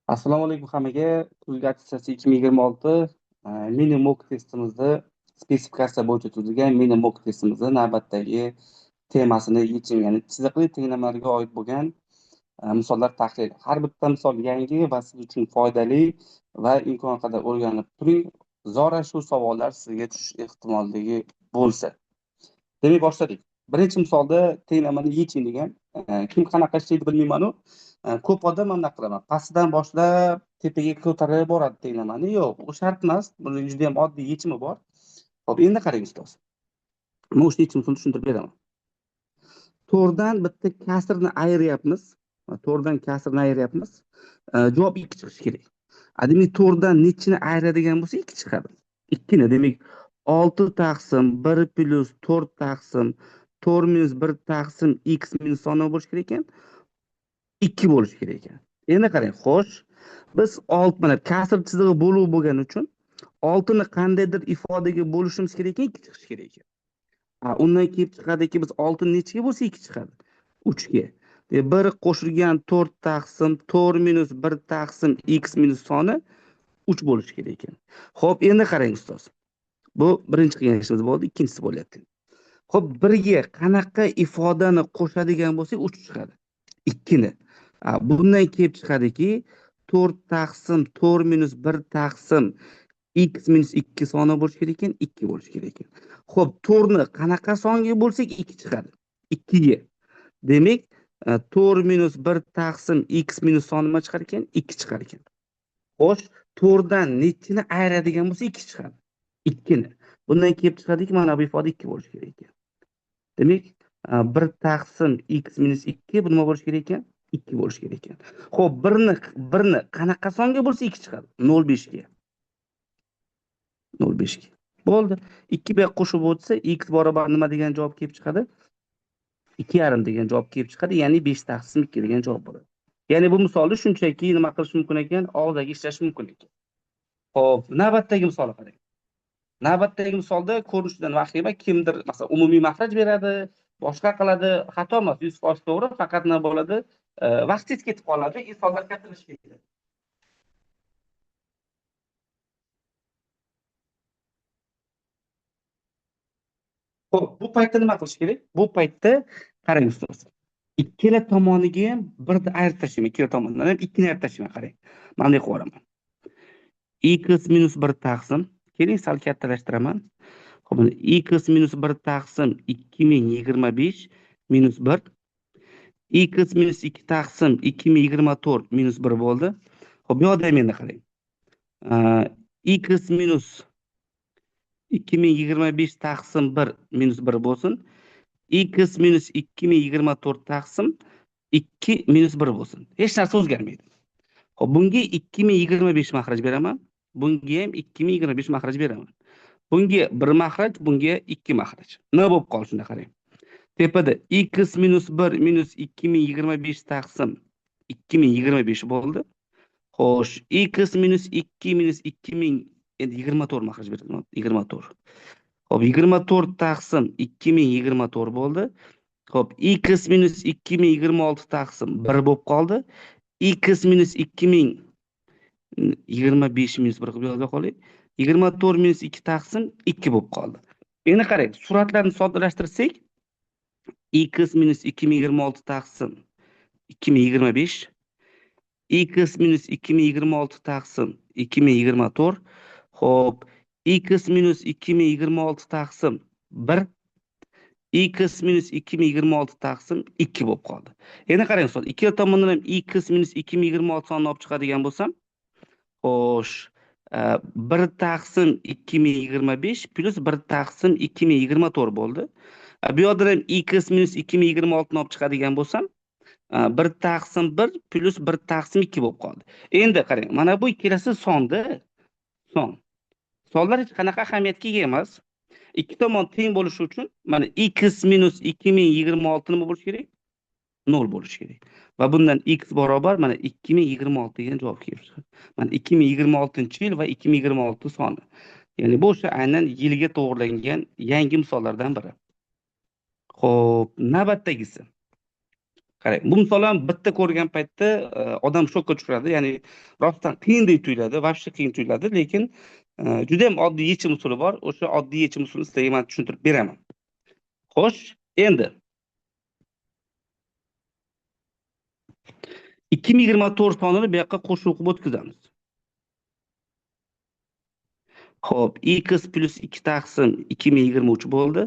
Assalomu alaykum hammaga. Kuzgi attestatsiya 2026 mini mock testimizni spesifikatsiya bo'yicha tuzilgan mini mock testimizni navbatdagi temasini yechim, ya'ni chiziqli tenglamalarga oid bo'lgan misollar tahlili. Har bitta misol yangi va siz uchun foydali va imkon qadar o'rganib turing. Zora shu savollar sizga tushish ehtimolligi bo'lsa. Demak, boshladik. Birinchi misolda tenglamani yeching degan. Kim qanaqa ishlaydi bilmayman-u. Ko'p odam mana bunaqa qilaman. Pastidan boshlab tepaga ko'tarib boradi tenglamani. Yo'q, u shart emas. Buni juda ham oddiy yechimi bor. Xo'p, endi qarang ustoz. Men o'sha yechimini tushuntirib beraman. To'rtdan bitta kasrni ayiryapmiz. To'rtdan kasrni ayiryapmiz. Javob 2 chiqishi kerak. Demak, to'rtdan nechini ayiradigan bo'lsa 2 chiqadi. 2 ni, demak, 6 taqsim 1 plus 4 taqsim 4 minus 1 taqsim x minus soni bo'lishi kerak ekan. 2 bo'lishi kerak ekan. Endi qarang, xo'sh, biz 6 mana kasr chizig'i bo'lib bo'lgani uchun 6 ni qandaydir ifodaga bo'lishimiz kerak ekan, 2 chiqishi kerak ekan. Undan kelib chiqadiki, biz 6 nechiga bo'lsa 2 chiqadi? 3 ga. Demak, 1 qo'shilgan 4 taqsim 4 minus 1 taqsim x minus soni 3 bo'lishi kerak ekan. Xo'p, endi qarang ustoz. Bu birinchi qilgan ishimiz bo'ldi, ikkinchisi bo'lyapti. Xo'p, 1 ga qanaqa ifodani qo'shadigan bo'lsak 3 chiqadi. 2 ni. Bundan kelib chiqadiki, 4 taqsim 4 minus 1 taqsim x minus 2 soni bo'lishi kerak ekan, 2 bo'lishi kerak ekan. Xo'p, 4 ni qanaqa songa bo'lsak 2 chiqadi? 2 ga. Demak, 4 minus 1 taqsim x minus soni nima chiqar ekan? 2 chiqar ekan. Xo'sh, 4 dan nechini ayiradigan bo'lsa 2 chiqadi? 2 ni. Bundan kelib chiqadiki, mana bu ifoda 2 bo'lishi kerak ekan. Demak, 1 taqsim x minus 2 bu nima bo'lishi kerak ekan? 2 bo'lishi kerak ekan. Xo'p, 1 ni qanaqa songa bo'lsa 2 chiqadi? 0.5 ga. 0.5 ga. Bo'ldi. 2 bu yoqqa qo'shib o'tsa, x barobar nima degan javob kelib chiqadi? 2.5 degan javob kelib chiqadi, ya'ni 5 taqsim 2 degan javob bo'ladi. Ya'ni bu misolni shunchaki nima qilish mumkin ekan? Og'zaki ishlash mumkin ekan. Xo'p, navbatdagi misolni qarang. Navbatdagi misolda ko'rinishidan vahima, kimdir masalan umumiy mahraj beradi, boshqa qiladi, xato emas, 100% to'g'ri, faqat nima bo'ladi? Vaqt tez ketib qoladi, insonlar kattalashib ketadi. Xo'p, bu paytda nima qilish kerak? Bu paytda qarang ustoz. Ikkala tomoniga ham birni ayirib tashlayman, ikkala tomondan ham 2 ni ayirib tashlayman, qarang. Mana bunday qilib yuboraman. X minus 1 taqsim, keling sal kattalashtiraman. Xo'p, mana x minus 1 taqsim 2025 minus 1, x minus 2 taqsim 2024 minus 1 bo'ldi. Xo'p, bu yoqda ham endi qarang. X minus 2025 taqsim 1 minus 1 bo'lsin. X minus 2024 taqsim 2 minus 1 bo'lsin. Hech narsa o'zgarmaydi. Xo'p, bunga 2025 mahraj beraman. Bunga ham 2025 mahraj beraman. Bunga 1 mahraj, bunga 2 mahraj. Nima bo'lib qoldi shunda qarang. Tepada x minus 1 minus 2025 taqsim 2025 bo'ldi. Xo'sh, x minus 2 minus 2000 endi 24 mahraj beraman, 24. Xo'p, 24 taqsim 2024 bo'ldi. Xo'p, x minus 2026 taqsim 1 bo'lib qoldi. X minus 2025 minus 1 qilib yoza qoling. 24 minus 2 taqsim 2 bo'lib qoldi. Endi qarang, suratlarni soddalashtirsak, x minus 2026 taqsim 2025, x minus 2026 taqsim 2024, xo'p, x minus 2026 taqsim 1, x minus 2026 taqsim 2 bo'lib qoldi. Endi qarang, ustoz, ikkala tomondan ham x minus 2026 sonini olib chiqadigan bo'lsam, xo'sh, 1 taqsim 2025 plus 1 taqsim 2024 bo'ldi. Bu yoqdan ham x minus 2026 ni olib chiqadigan bo'lsam, 1 taqsim 1 plus 1 taqsim 2 bo'lib qoldi. Endi qarang, mana bu ikkalasi sonda, son. Sonlar hech qanaqa ahamiyatga ega emas. Ikki tomon teng bo'lishi uchun mana x minus 2026 nima bo'lishi kerak? 0 bo'lishi kerak. Va bundan x barobar mana 2026 degan javob kelib chiqadi. Mana 2026-yil va 2026 soni. Ya'ni bu o'sha aynan yilga to'g'rilangan yangi misollardan biri. Xo'p, navbatdagisi. Qarang, bu misol ham bitta ko'rgan paytda odam shokka tushadi, ya'ni rostdan qiyindek tuyuladi, вообще qiyin tuyuladi, lekin juda ham oddiy yechim usuli bor. O'sha oddiy yechim usulini sizlarga men tushuntirib beraman. Xo'sh, endi 2024 sonini bu yoqqa qo'shib qilib o'tkazamiz. Xo'p, x plus 2 taqsim 2023 bo'ldi.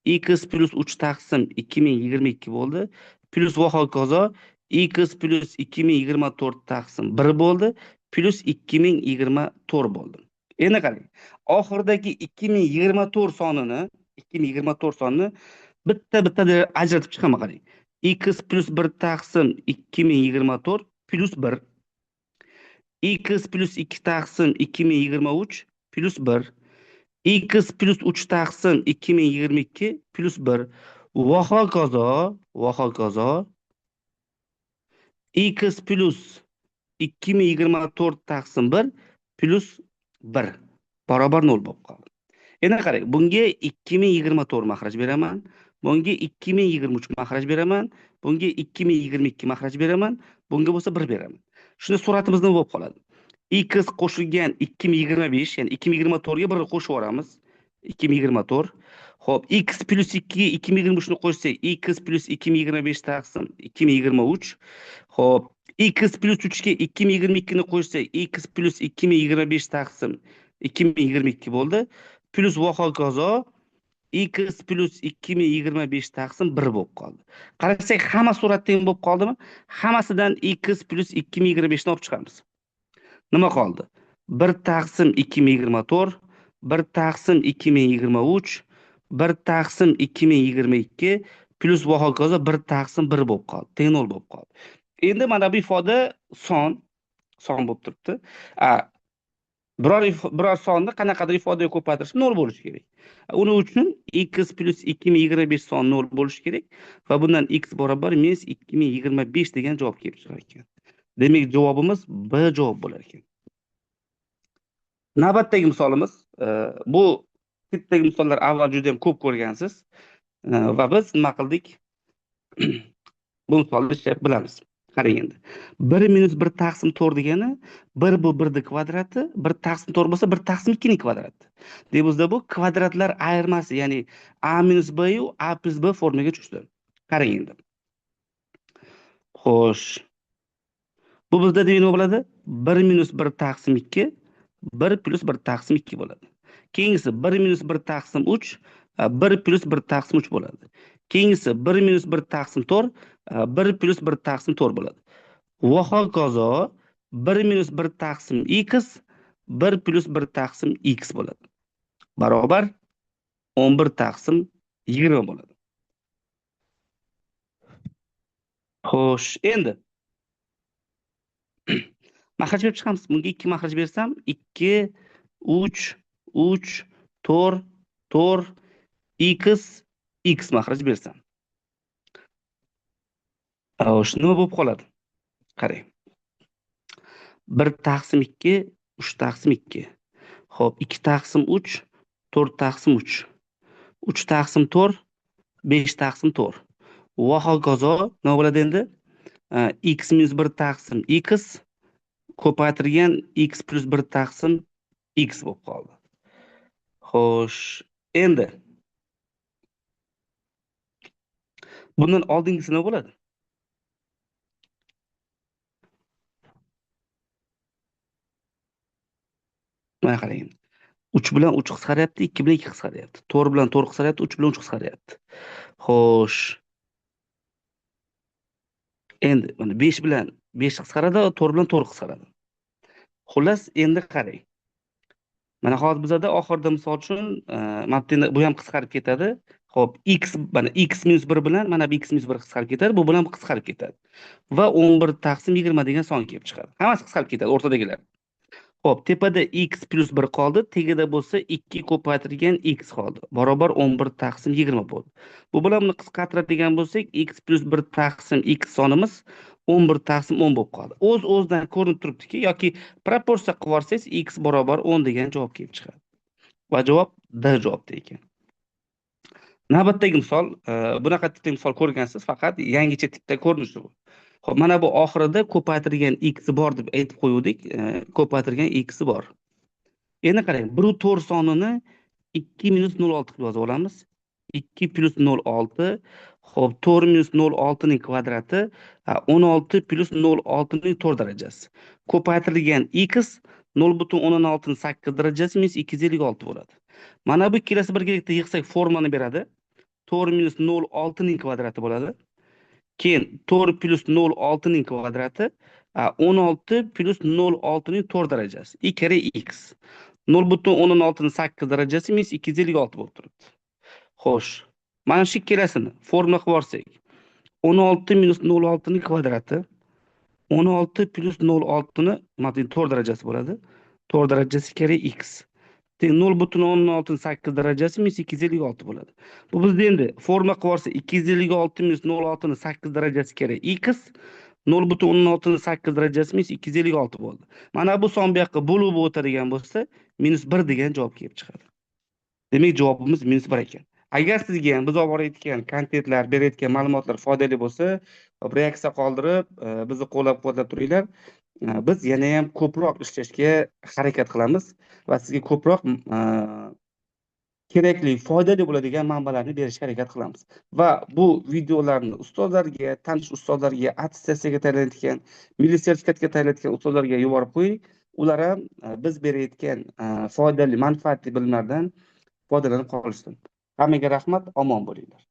X plus 3 taqsim 2022 bo'ldi. Plus va hokazo x plus 2024 taqsim 1 bo'ldi. Plus 2024 bo'ldi. Endi qarang. Oxiridagi 2024 sonini, 2024 sonini bitta-bitta ajratib chiqaman, qarang. X plus 1 taqsim 2024 plus 1. X plus 2 taqsim 2023 plus 1. X plus 3 taqsim 2022 plus 1. Va hokazo, va hokazo x plus 2024 taqsim 1 plus 1 barobar 0 bo'lib qoldi. Endi qarang, bunga 2024 maxraj beraman, bunga 2023 maxraj beraman, bunga 2022 maxraj beraman, bunga bo'lsa 1 beraman. Shunda suratimiz nima bo'lib qoladi? X qo'shilgan 2025, ya'ni 2024 ga 1 qo'shib yuboramiz. 2024. Xo'p, x plus 2 ga 2023 ni qo'shsak, x plus 2025 taqsim 2023. Xo'p, x plus 3 ga 2022 ni qo'shsak, x plus 2025 taqsim 2022 bo'ldi. Plus va hokazo x plus 2025 taqsim 1 bo'lib qoldi. Qarasak, hamma surat teng bo'lib qoldimi? Hammasidan x plus 2025 ni olib chiqamiz. Nima qoldi? 1 taqsim 2024, 1 taqsim 2023, 1 taqsim 2022 plus va hokazo 1 taqsim 1 bo'lib qoldi. Teng 0 bo'lib qoldi. Endi mana bu ifoda son bo'lib turibdi. Biror sonni qanaqadir ifodaga ko'paytirish 0 bo'lishi kerak. Uning uchun x plus 2025 son 0 bo'lishi kerak va bundan x barobar minus 2025 degan javob kelib chiqar ekan. Demak, javobimiz B javob bo'lar ekan. Navbatdagi misolimiz, bu tipdagi misollar avval juda ham ko'p ko'rgansiz. Va biz nima qildik? Bu misolni ishlab bilamiz. Qarang endi. 1 minus 1 taqsim 4 degani 1 bu 1 ning kvadrati, 1 taqsim 4 bo'lsa 1 taqsim 2 ning kvadrati. Demak, bizda bu kvadratlar ayirmasi, ya'ni a minus b yu a plus b formaga tushdi. Qarang endi. Xo'sh. Bu bizda demak nima bo'ladi? 1 minus 1 taqsim 2, 1 plus 1 taqsim 2 bo'ladi. Keyingisi 1 minus 1 taqsim 3, 1 plus 1 taqsim 3 bo'ladi. Keyingisi 1 minus 1 taqsim 4, 1 plus 1 taqsim 4 bo'ladi. Va hokazo 1 minus 1 taqsim x, 1 plus 1 taqsim x bo'ladi. Barobar 11 taqsim 20 bo'ladi. Xo'sh, endi maxraj berib chiqamiz. Bunga 2 maxraj bersam, 2, 3, 3, 4, 4, x, x maxraj bersam. Xo'sh, nima bo'lib qoladi? Qarang. 1 taqsim 2, 3 taqsim 2. Xo'p, 2 taqsim 3, 4 taqsim 3. 3 taqsim 4, 5 taqsim 4. Va hokazo nima bo'ladi endi? X minus 1 taqsim x ko'paytirgan x plus 1 taqsim x bo'lib qoldi. Xo'sh, endi bundan oldingisi nima bo'ladi? Mana qarang. 3 bilan 3 qisqaryapti, 2 bilan 2 qisqaryapti. 4 bilan 4 qisqaryapti, 3 bilan 3 qisqaryapti. Xo'sh. Endi mana 5 bilan 5 qisqaradi, 4 bilan 4 qisqaradi. Xullas, endi qarang. Mana hozir bizada oxirida misol uchun, mana bu yerda bu ham qisqarib ketadi. Xo'p, x mana x minus 1 bilan mana bu x minus 1 qisqarib ketadi, bu bilan qisqarib ketadi. Va 11 taqsim 20 degan son kelib chiqadi. Hammasi qisqarib ketadi o'rtadagilar. Xo'p, tepada x plus 1 qoldi, tagida bo'lsa 2 ko'paytirilgan x qoldi. Barobar 11 taqsim 20 bo'ldi. Bu bilan buni qisqartiradigan bo'lsak, x plus 1 taqsim x sonimiz 11 taqsim 10 bo'lib qoldi. O'z-o'zidan ko'rinib turibdiki, yoki proporsiya qilib yuborsangiz x barobar 10 degan javob kelib chiqadi. Va javob D javobda ekan. Navbatdagi misol, bunaqa tipdagi misol ko'rgansiz, faqat yangicha tipda ko'rinishi bu. Xo'p, mana bu oxirida ko'paytirgan x bor deb aytib qo'yuvdik, ko'paytirgan x bor. Endi qarang, 1.4 sonini 2 minus 0.6 qilib yozib olamiz. 2 plus 0.6, xo'p, 4 minus 0.6 ning kvadrati, 16 plus 0.6 ning 4 darajasi. Ko'paytirilgan x 0.16 8 darajasi minus 256 bo'ladi. Mana bu ikkalasi birgalikda yig'sak formulani beradi. 4 minus 0.6 ning kvadrati bo'ladi. Keyin 4 plus 0.6 ning kvadrati, 16 plus 0.6 ning 4 darajasi. I karra x. 0.16 8 darajasi minus 256 bo'lib turibdi. Xo'sh, mana shu ikkalasini formula qilib yuborsak, 16 minus 0.6 ning kvadrati, 16 plus 0.6 ni mana 4 darajasi bo'ladi. 4 darajasi karra x. Teng 0.16 8 darajasi minus 256 bo'ladi. Bu bizda endi formula qilib yuborsak 256 minus 0.6 ni 8 darajasi karra x 0.16 8 darajasi minus 256 bo'ldi. Mana bu son bu yoqqa bo'lib o'tadigan bo'lsa, minus 1 degan javob kelib chiqadi. Demak, javobimiz minus 1 ekan. Agar sizga ham biz olib borayotgan kontentlar, berayotgan ma'lumotlar foydali bo'lsa, reaksiya qoldirib, bizni qo'llab-quvvatlab turinglar. Biz yana ham ko'proq ishlashga harakat qilamiz va sizga ko'proq kerakli, foydali bo'ladigan manbalarni berishga harakat qilamiz. Va bu videolarni ustozlarga, tanish ustozlarga, attestatsiyaga tayyorlanayotgan, milliy sertifikatga tayyorlanayotgan ustozlarga yuborib qo'ying. Ular ham biz berayotgan foydali, manfaatli bilimlardan foydalanib qolishsin. Hammaga rahmat, omon bo'linglar.